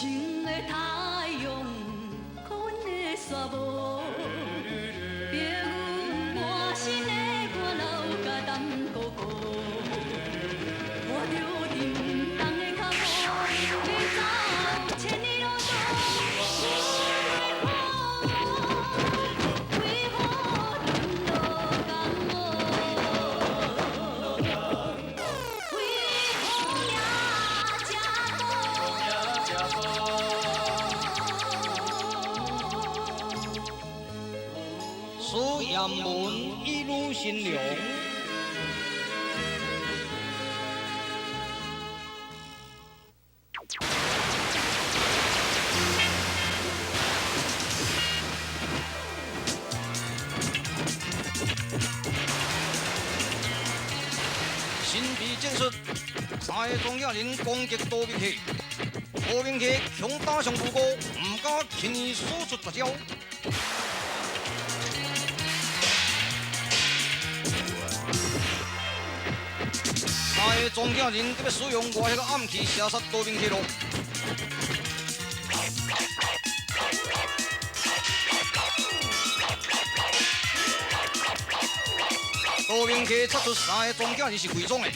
情的太陽，予阮的沙漠，逼阮滿身的汗流甲澹糊糊，拖著沉重的腳步，欲走千里路途，阮為何為何淪落江湖？為何命這薄？史艷文與呂新娘。神秘戰術，三个裝甲人攻擊多明克，多明克強打上無辜，毋敢輕易使出絕招。三个裝甲人欲使用外彼个暗器射殺多明克囉。多明克測出三个裝甲人是偽裝的，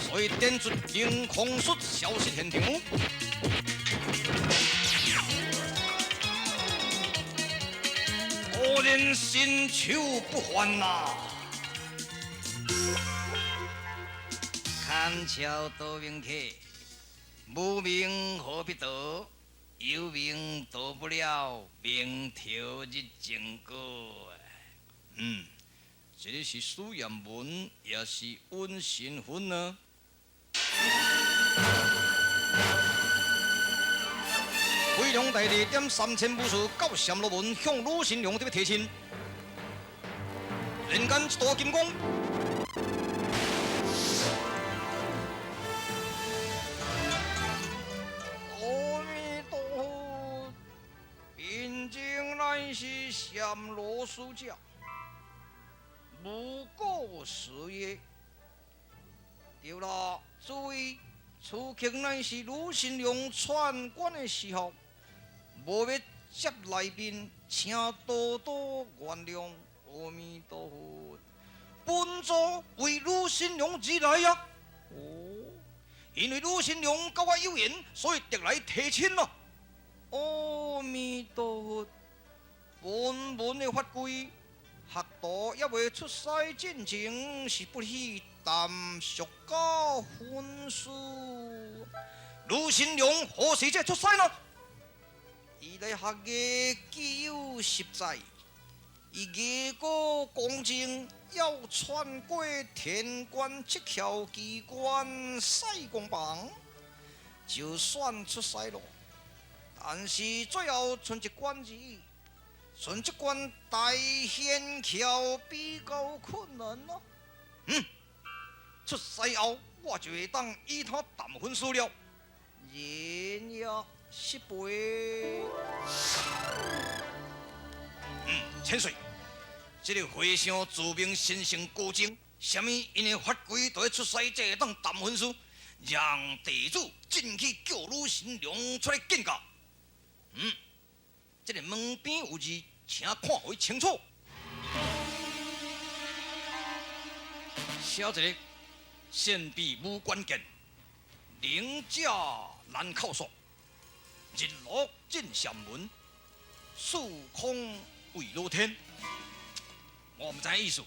所以點出凌空術消失現場。果然身手不凡啊！看撨多明克，無名何必逃？有名逃不了，明朝日正過。嗯，這个是史艷文，也是阮身份呢。飛龍大帝點3000武士到暹羅門向呂新娘欲提親，人間一道金光。阿彌陀佛，貧僧乃是暹羅使者，無過是也。對啦，諸位，此刻乃是呂新娘傳官的時候，無欲接來賓，請多多原諒。阿彌陀佛，本座為呂新娘而來啊！哦，因為呂新娘佮我有緣，所以特來提親咯。阿彌陀佛，本門的法規，學徒猶未出師進前，是不許談俗家婚事。呂新娘何時才出師呢？伊來學藝既有10載，伊藝高公正，要穿過天關七竅機關賽公房，就算出師咯。但是最後賰一關字，賰這關大仙橋比較困難咯。嗯，出師後我就會當與他談婚事了。人也失陪。嗯，千歲，這个和尚自命神聖高淨，啥物𪜶的法規都欲出師才會當談婚事，讓地主進去叫呂新娘出來見駕。嗯，這个門邊有字，請看予伊清楚。寫一个神秘無關鍵，靈者難扣索，日落進禪門，四空為老天。我毋知影意思，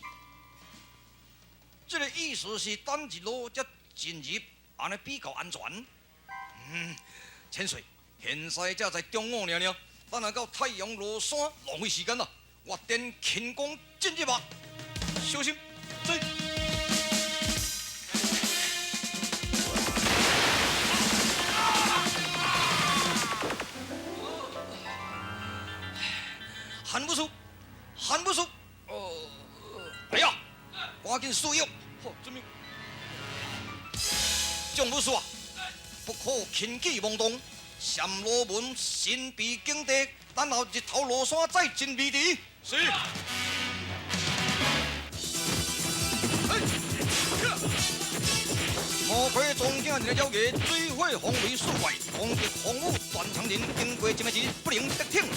這个意思是等日落才進入，按呢比較安全。嗯，千歲，現在才才中午爾爾，等下到太陽落山，浪費時間啦。我點輕功進入吧，小心，追。韓武師，韓武師，哦，哎呀，趕緊輸藥，好，遵命。眾武師啊，不可輕舉妄動，暹羅門神秘境地，等候日頭落山再進迷地。是。魔魁总经一个妖艺，水火风雷四怪，攻击风雨断肠人，经过这么一不能得逞。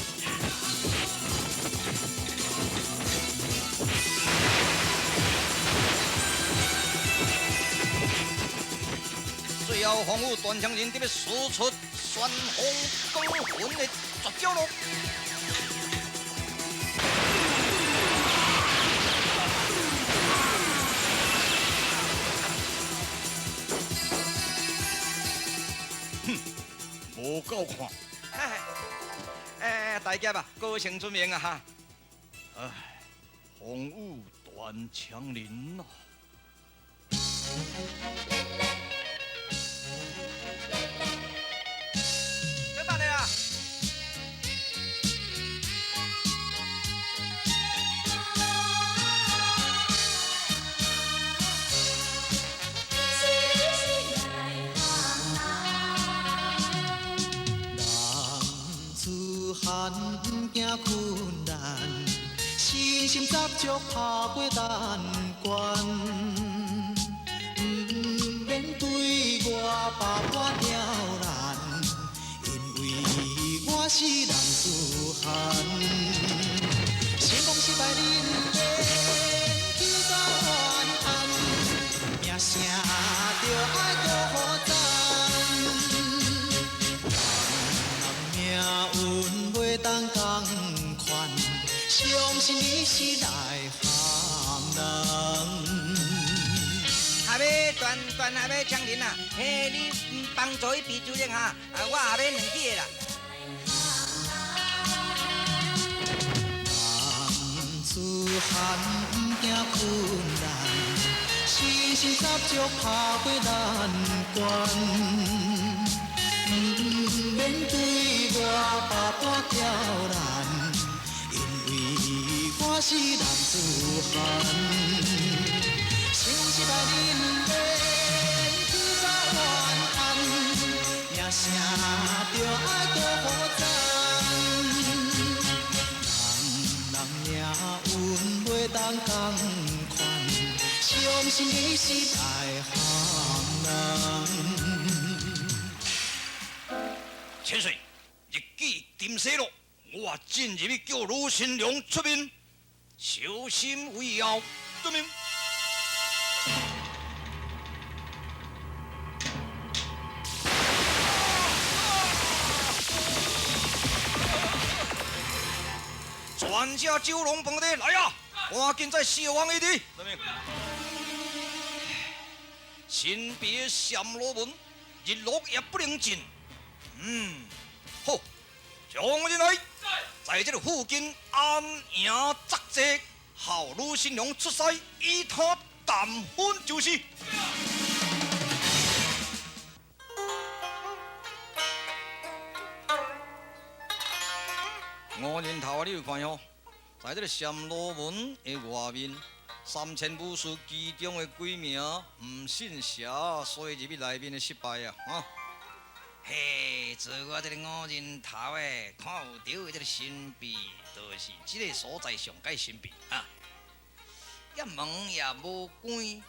最后，风雨断肠人得欲使出旋风钢魂的绝招咯。哼，无够看。哎，大侠啊，高成出名啊哈！唉，风雨断肠人啊。小等下啊！男子汉毋惊困难，信心十足拍过难关。毋免对我百般刁难，因为我是男子汉。成功失败恁免去甲怨叹，名声著爱搁赞。人命运袂当仝款，相信你是内行人。下尾断断下尾枪人啊，嘿，你帮助伊比主任哈，啊，我下尾两支的啦。男子汉毋惊困难，信心十足拍过难关。毋免对我百般刁难，因为我是男子汉。成功失败恁免去甲怨叹，名声著爱搁赞。人人命运袂当仝款，相信你是内行人。千岁，日记沉西咯，我进入去叫卢新良出面，小心为要，遵命。全家九龙饭店来啊！赶紧在四王一地。身边暹罗门，日落也不能进。好，将人来，在这个附近安营扎寨，候吕新娘出师，以讨谈婚就是。五人头啊，你有看吼？在这个暹罗门的外面，三千武士其中的几名毋信邪，所以入去内面的失败啊！啊！嘿，做我这个五人头的，看有著的这个神秘，就是这个所在上盖神秘啊！遐门也无关，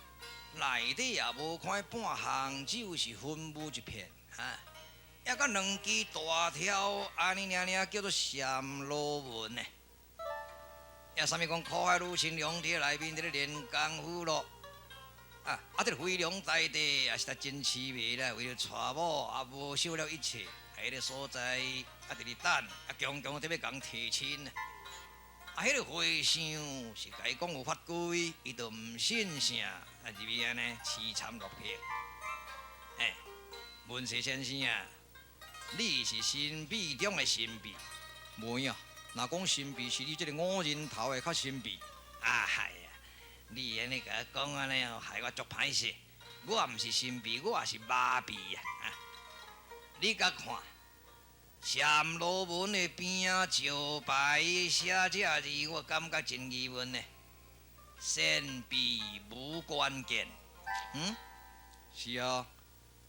内底也无看半项，只有是纷雾一片啊！抑阁两支大条，按呢尔尔叫做暹罗门呢。抑啥物讲苦海女神娘伫内面伫咧练功夫咯？啊啊！这个飞龙在地也实在真凄迷啦，为了娶某啊，无惜了一切，彼个所在啊，伫咧等，啊，强强伫欲共提亲。啊，彼个和尚是共伊讲有法规，伊就毋信啥，啊，入去按呢凄惨落魄。欸，文士先生啊，你是神秘中的神秘，无影。若讲神秘，是你这个五人头的较神秘。啊，系啊，你按呢共我讲按呢哦，害我足歹势。我毋是神秘，我是麻痹啊！啊，你共看，暹罗门的边仔招牌写这字，我感觉真疑问呢。神秘无关键，嗯，是啊，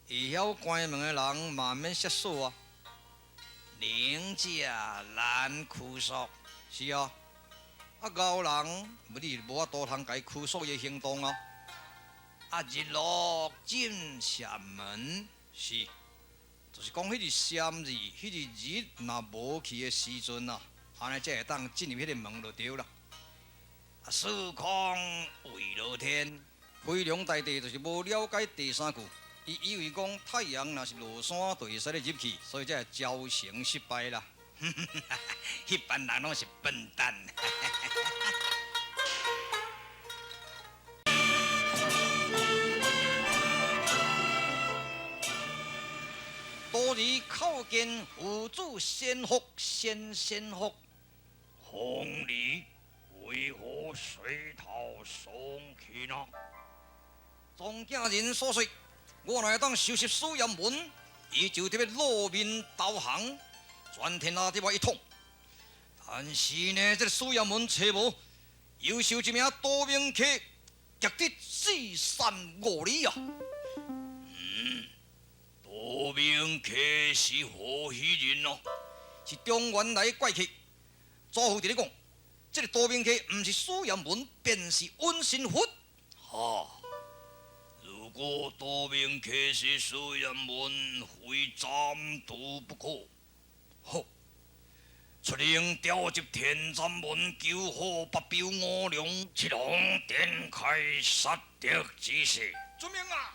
会晓关门的人嘛免设锁啊。能者难驱逐，是啊，啊𠢕人，你无法度通共伊驱逐伊的行动啊。啊，日落進邪門，是，就是講彼日閃字，彼日日若無去的時陣啊，按呢才會當進入彼个門就對啦。啊，四空為樂天，飛龍大帝就是無了解第三句，伊以為講太陽若是落山就會使咧入去，所以才會招成失敗啦。彼班人攏是笨蛋。多日叩見父子仙福，仙仙福。凤梨為何垂頭喪氣呢？莊敬仁所說，我若會當收拾蘇炎文，伊就得欲露面投降，全天下得我一統。但是呢，這个蘇炎文揣無，又受一名多明客，夾得四散五里啊！多明客是何許人啊？是中原來的怪客。祖父佇咧講，這个多明客毋是蘇炎文，便是溫神佛。哈！如果多明客是蘇炎文，非斬除不可。好，出令調集天斬門、九虎、八彪、五龍、七龍，展開殺敵之勢。遵命啊！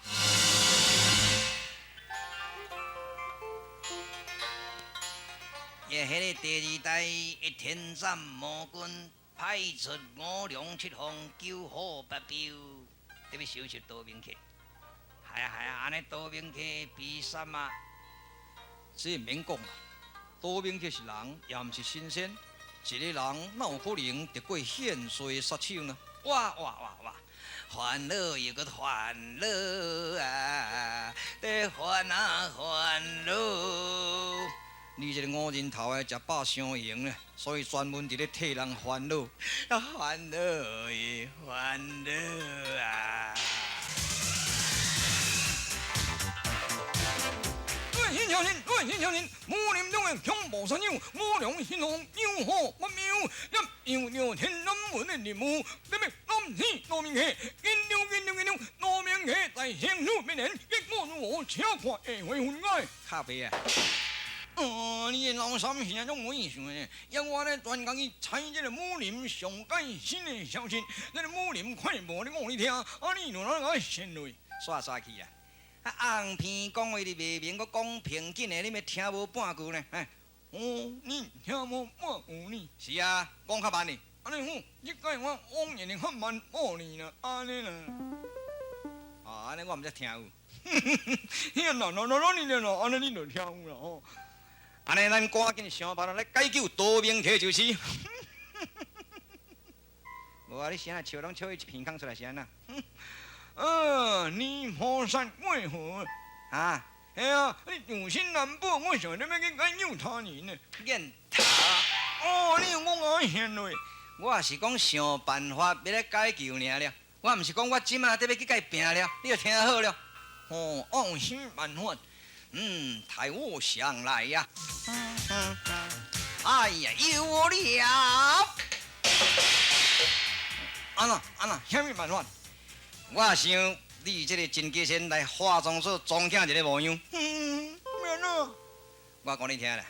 也彼个第二代的天斩魔君派出五龍七鳳九虎八彪，得欲收拾多明客。係啊係啊，按呢多明客比什啊？這免講啦，多明客是人，也毋是神仙。一個人哪有可能得過現世殺手呢？哇哇哇哇！煩惱又閣煩惱啊，得煩啊煩惱。你這个五人頭的食飽傷閒咧，所以專門佇咧替人煩惱，啊煩惱又煩惱啊！喂，乡亲，喂，乡亲，武林中的恐怖杀手，五龙神龙，九虎八彪，一又着天南门的任务，你欲斩死罗明客，紧张紧张紧张，罗明客在生死面前，结果如何？请看下回分解。靠北啊！哦，你的老三现在拢无意思呢，要我咧专工去采这个武林上盖新的消息，这个武林快报咧讲你听，啊，你就哪个先落？煞煞去啊！啊，红片讲话你袂明，阁讲平紧的，你欲听无半句呢？哎，哦，你听无半句呢？是啊，讲较慢呢。按呢好，这摆我往日的较慢报你啦，按呢啦。哦，按呢我毋才听有。遐啦啦啦啦你啦，按呢你就听有啦吼。按呢，咱赶紧想办法来解救多明客就是。无啊，你啥啊笑拢笑伊一鼻孔出来是按怎？你菩萨过河啊？系啊，你有心难保，我想你欲去解救他人呢。瘾头！哦，你有讲我先落。我是讲想办法欲来解救尔了，我毋是讲我这马得欲去共伊拚了，你就听好了。哦，有啥办法？待我想来呀。哎呀，有了！按怎按怎，啥物办法？我想你这个真假仙来化妆做庄敬一个模样。欲按怎？我讲你听啦，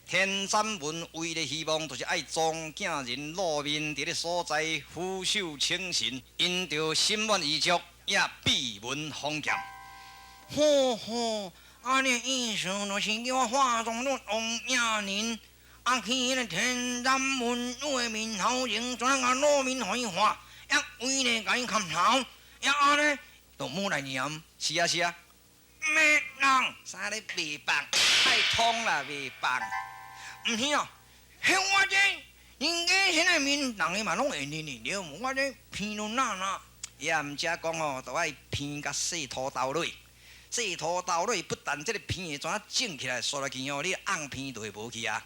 天斩门唯一的希望就是爱庄敬人露面伫咧所在俯首称臣，𪜶就心满意足，也闭门封剑。吼吼，按呢意思就是叫我化妆做王敬仁，啊去彼个天斩门的面头前，怎样露面予伊看，也为咧共伊砍头。也按呢，都无来念。是啊是啊，咩人？啥咧袂放？太通啦，袂放。毋是啊，彼我这人家现在面，人家嘛拢会认得对无？我这鼻都哪哪？也毋才讲吼，都爱鼻共细土豆落，细土豆落不但这个鼻会怎肿起来，刷落去吼，你红鼻就会无去啊。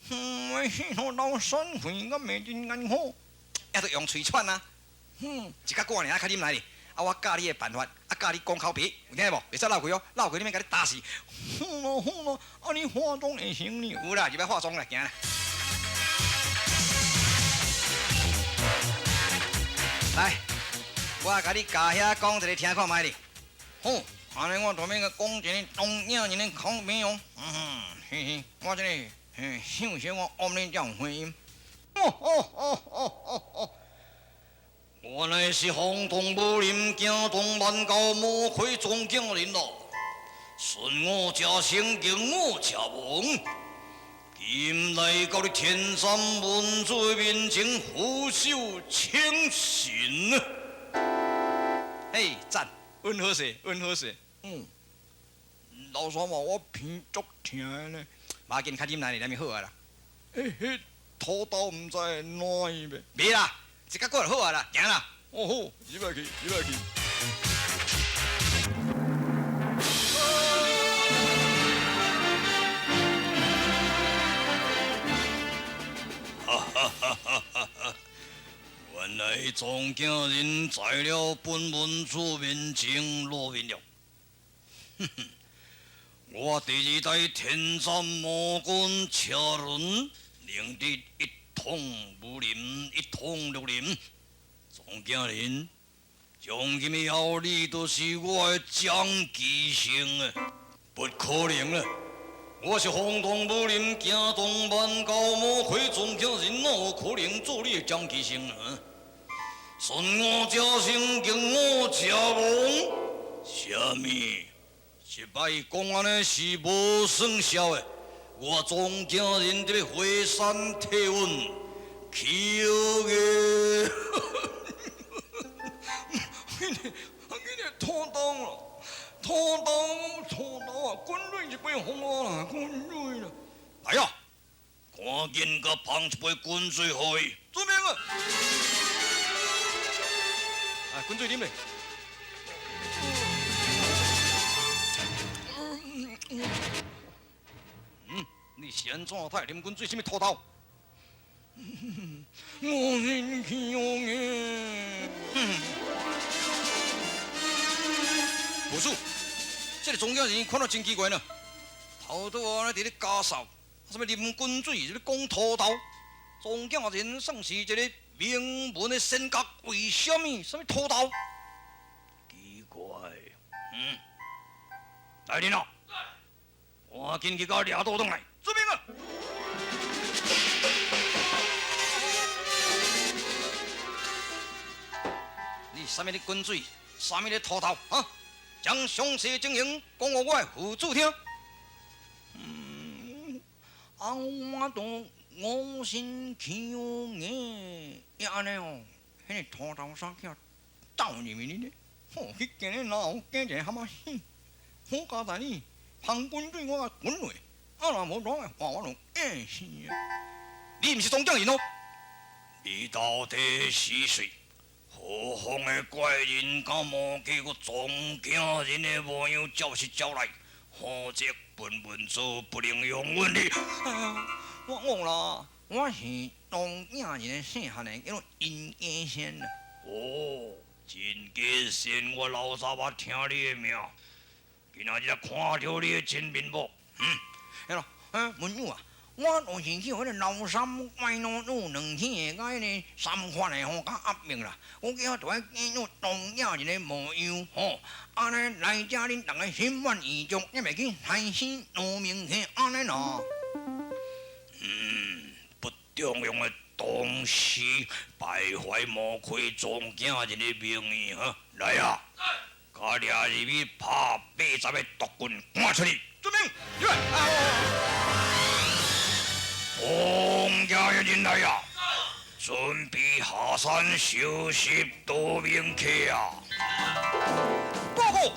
细土豆酸气，敢袂真艰苦？也著用喙喘啊。一角久尔，较忍耐哩。啊，我教你的办法，啊，教你讲口白，有听无？袂使漏开哦，漏开你免共你打死。好咯好咯，啊，你化妆会成呢？有啦，入来化妆啦，行啦。来，我共你家遐講一个聽看覓咧。好，按呢我就欲共講一个莊景仁的口碑哦。嗯哼，嘿嘿，我這个嘿，首先我按呢才有回音。哦哦哦哦哦！原來是轟動武林，驚動萬教魔魁莊景仁咯。信我者生，敬我者亡。今來到你天山文主面前俯首請神。嘿，讚，穩好勢，穩好勢。嗯，老三嘛，我鼻足疼呢。無要緊，較忍耐，忍就好啊啦。欸，彼土豆毋知會爛去袂？袂啦，一較久就好啊啦，行啦。哦好，入來去，入來去。哈哈哈哈哈！原來莊景仁在了本文主面前露面了。哼哼，我第二代天山魔君車輪，能得一統武林，一統綠林。莊景仁，從今以後你就是我的張繼成啊！不可能啊！我是轟動武林，驚動萬教魔魁莊景仁，哪有可能做你的張繼成啊？信我者生，敬我者亡。啥物？一擺講按呢是無算數的。我莊景仁得欲回山提穩，起個。彼个土豆啦，土豆土豆啊，滾水一杯予我啦，滾水啦。來啊，趕緊共捧一杯滾水予伊。遵命啊！啊，滾水啉咧。嗯，你是按怎會啉滾水？啥物土豆？我先去用的。老師，這个莊景仁看了真奇怪呢，頭拄仔佇咧家掃，啥物啉滾水，啥物講土豆，莊景仁算是一个名門的仙閣，為啥物啥物土豆？奇怪，嗯，來人啊，趕緊去共掠倒轉來。遵命啊！你啥物咧滾水？啥物咧土豆？啊？將詳細情形講予我的副主聽。嗯，啊，我都五心起眼，按呢哦，彼个土豆衫仔倒入去呢？吼，彼今日哪有加一个蛤蟆死？好佳哉你，芳滾水我共滾落，啊若無怎的話，我就餓死啊！你毋是莊景仁哦？你到底是誰？何方的怪人敢冒計我莊景仁的模樣招是招來，否則本文主不能容忍你。我講啦，我是莊景仁的細漢的，叫做殷家仙啦。哦，殷家仙，我老早捌聽你的名，今仔日看著你的真面目。嗯，彼囉，文主啊。我就是去彼个老三怪老母兩天的，佮彼个三款的吼，較壓命啦。我叫就愛變做莊景仁的模樣吼，按呢來遮恁逐个心滿意足，也袂去害死羅明客按呢啦。嗯，不中用的東西，敗壞魔魁莊景仁的名譽哈。來啊，共掠入去拍80个毒棍，趕出去。遵命。入來。莊家人來啊！準備下山收拾杜明客啊！報告，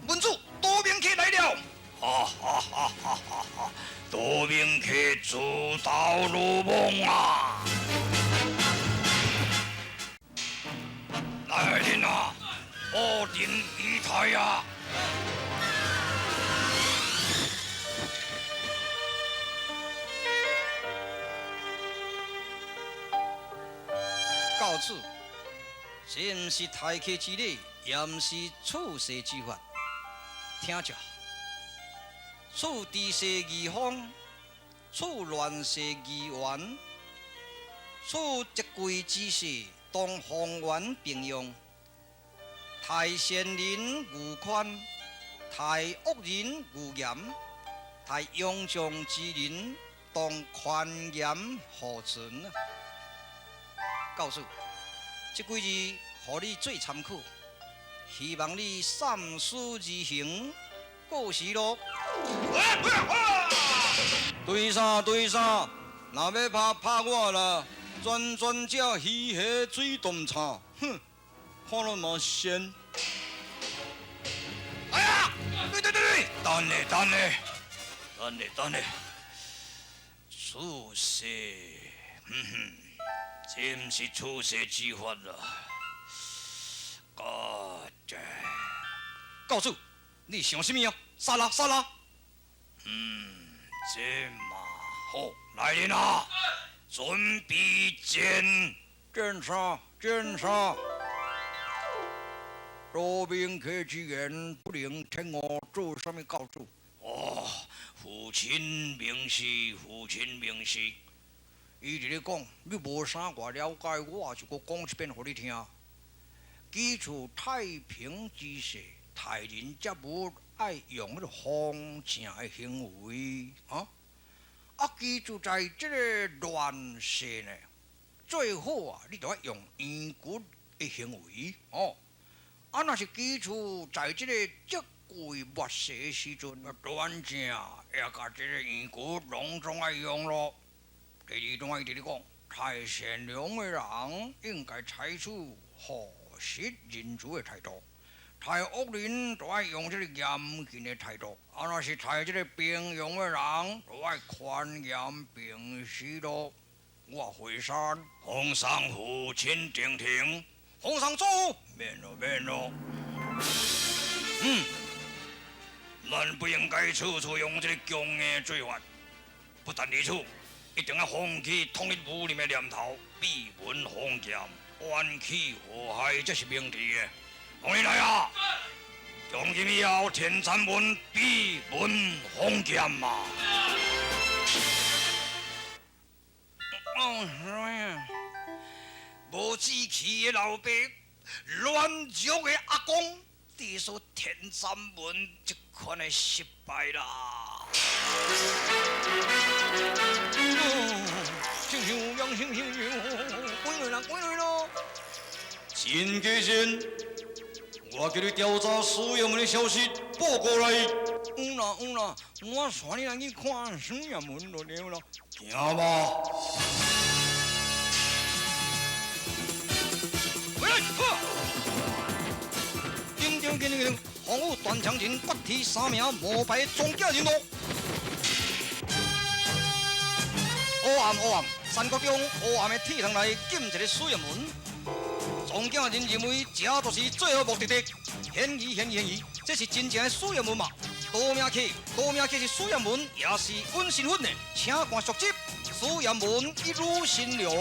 文主，杜明客來了！哈哈哈哈哈！杜明客自投羅網啊！來人啊！布陣儀態啊！到此，這毋是待客之禮，也毋是處世之法。聽著，處治世宜方，處亂世宜圓，處積貴之世，當方圓並用。刣善人愈寬，刣惡人愈嚴，刣庸常之人當寬嚴互存。教授，這幾字予你做參考，希望你三思而行，過時咯。對啥對啥，若欲拍拍我啦，全全食魚蝦水豚叉，哼，看了嘛鮮。哎呀，對對對對，等下等下，等下等下，處世，哼哼，這毋是處世之法啦。這教主，你想啥物啊？殺啦殺啦！嗯，這嘛好，來人啊，準備戰，戰啥？戰啥？多明客之言，不能聽我做啥物教主？哦，父親明示，父親明示。伊佇咧講，你無啥偌了解，我就閣講一遍予你聽。基礎太平之世，刣人接物愛用彼个封正的行為啊。啊，記住在這个亂世呢，最好啊，你就愛用嚴骨的行為哦。啊，若是基礎在這個積貴末世的時陣，端正也共這个嚴骨攏總愛用咯。第二段伊佇咧講，太善良的人應該採取和實仁慈的態度，太惡人就愛用這个嚴謹的態度。啊，若是刣這个平庸的人，就愛寬嚴平時咯。我惠山，奉送父親定庭，奉送祖，免咯免咯。嗯，咱不應該處處用這个強硬做法，不但如此，一定要放棄統一武林的念頭，閉門封劍，遠去禍害，才是明智的。同你來啊！從今以後，天山門閉門封劍嘛。哦，無志氣的老爸，軟弱的阿公，地說天山門這款的失敗啦。星星亮，星星亮，歸來啦，歸來咯！陳家先，我叫你調查蘇耀文的消息報過來。有啦有啦，我帶你來去看蘇耀文就對啦。行吧。回來，緊張緊張緊張！洪武斷腸人決堤三名無牌裝甲人咯。黑暗黑暗，山谷中黑暗的鐵窗內禁一个水門。莊敬人認為這就是最後目的地。嫌疑嫌疑嫌疑，這是真正的水門嗎？多名客，多名客是水門，也是阮身份呢？請看續集，水門一女新娘。